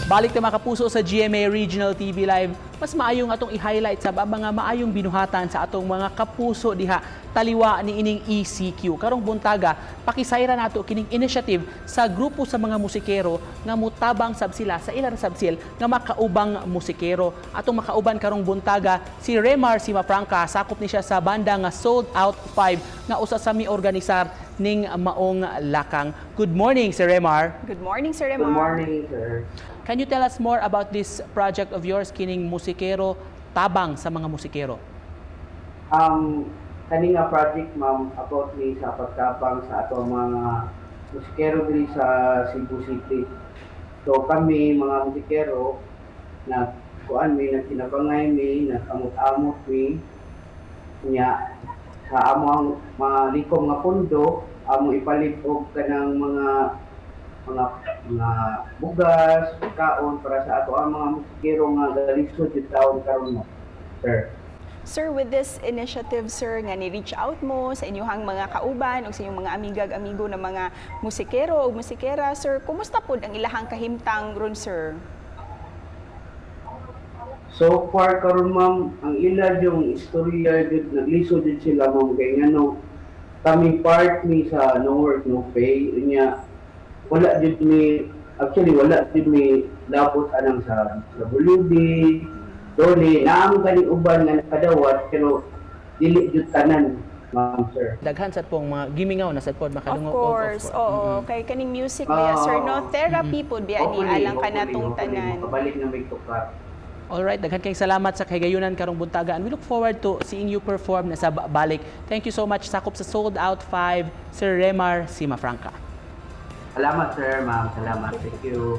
Balik ta, mga kapuso, sa GMA Regional TV Live. Mas maayong atong i-highlight sa mga maayong binuhatan sa atong mga kapuso diha taliwa ni ining ECQ. Karong buntaga, pakisayra nato kining initiative sa grupo sa mga musikero nga mutabang sab sila sa ilang sabsil nga makaubang musikero. Atong makauban karong buntaga si Remar Cimafranca, sakop ni siya sa banda nga Sold Out 5 nga usa sa mi-organisar ning maong lakang. Good morning, Sir Remar. Good morning, Sir Good Remar. Morning, sir. Can you tell us more about this project of yours, kining musikero tabang sa mga musikero? Kani nga project, ma'am, about ni sa pagtabang sa ato mga musikero diri sa Cebu City. So kami mga musikero nag kuan mi, nagtinabangay mi, nag-amot-amot mi nya sa among mga likom nga pondo amo ipalit og kanang mga bugas, pagkaon para sa ato ang mga musikero nga galisod jud taon karon mo, sir. Sir, with this initiative, sir, nga ni-reach out mo sa inyong mga kauban o sa inyong mga amigag amigo na mga musikero o musikera, sir, kumusta pod ang ilahang kahimtang ron, sir? So far karon, ma'am, ang ila yung istorya jud, naglisod jud sila, ma'am, kay ngano kami part mi sa no work no pay unya wala jud mi, actually wala jud mi labot anang sa WD DOLE. Naamo kani uban nga nakadawat pero dili jud tanan, ma'am, sir. Daghan sad pong mga gimingaw na sad pod Of makadungog. course, oo. Kay kaning music biya, sir, no? Therapy pod biya ni alang kanatong Hopefully, tanan. makabalik na may tukar. Alright, daghan kayong salamat sa kahigayunan karong buntaga and we look forward to seeing you perform na sa balik. Thank you so much, sakop sa Sold Out 5, Sir Remar Cimafranca. Salamat, sir, ma'am. Salamat. Thank you.